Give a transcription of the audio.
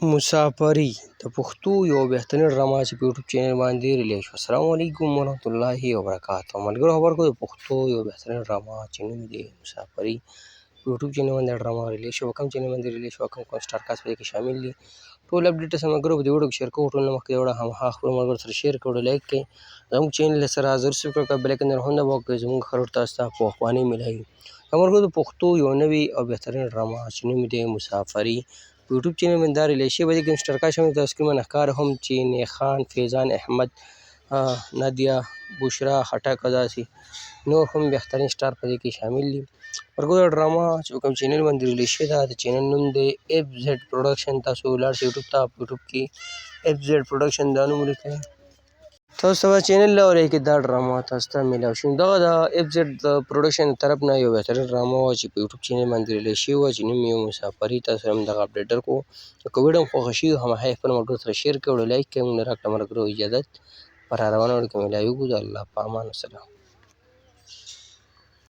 مسافري د پښتو یوه بهترین ډرامه چې په یوټیوب چینل باندې ریلیز شوه. السلام علیکم ورحمت الله وبرکاته. ملګرو خبر کو، د پښتو یو بهترین ډرامه چې نوم دی مسافري په یوټیوب چینل باندې ډرامه ریلیز شوه. کوم چینل باندې ریلیز شوه، کوم کوم سټار کاست په دې کې شامل دي، ټول اپډیټ ملګرو په دې ویډیو کې شیر کوو. ټول نه مخکې وړه هم خپل ملګرو سره شیر کړو، لایک کړئ، زموږ چینل سره ضرور سبسکرایب کړئ، بل آیکن هم دباو کړئ، زموږ خبر تاسو ته په وخت ملایي. ملګرو د پښتو یو نوی او بهترین ډرامه چې نوم دی مسافري په یوټیوب چینل باندې دا ریلیز شوی دی. کوم سټار کاست شامل تاسو سکرین باندې ښکاره هم چې نیخان، فیضان احمد، نادیه، بشرا خټک او داسې نور هم بهترین سټار په دې کې شامل دي. ملګرو دا ډرامه چې په کوم چینل باندې ریلیز شوې ده، د چینل نوم دی اف زیډ پروډکشن. تاسو لاړ شئ یوټیوب ته، په یوټیوب کې اف زیډ پروډکشن دا نوم ولیکئ، تاسو ته چینل لورئ کې دا ډرامه تاسو ته میلاو شي. دغه د اف زیډ پروډکشن طرف نه یو بهترین ډرامه وه چې په یوټیوب چینل باندې ریلیز شوې وه چې نوم یې مسافري. تاسو هم دغه اپډیټ درکړو. که ویډیو مو خوښه شي، هم هغه خپل ملګرو سره شیر کړئ او لایک کړئ. موږ راکړه ملګرو اجازت، پر روانه ویډیو کې میلاویږو. د الله په امان. السلام.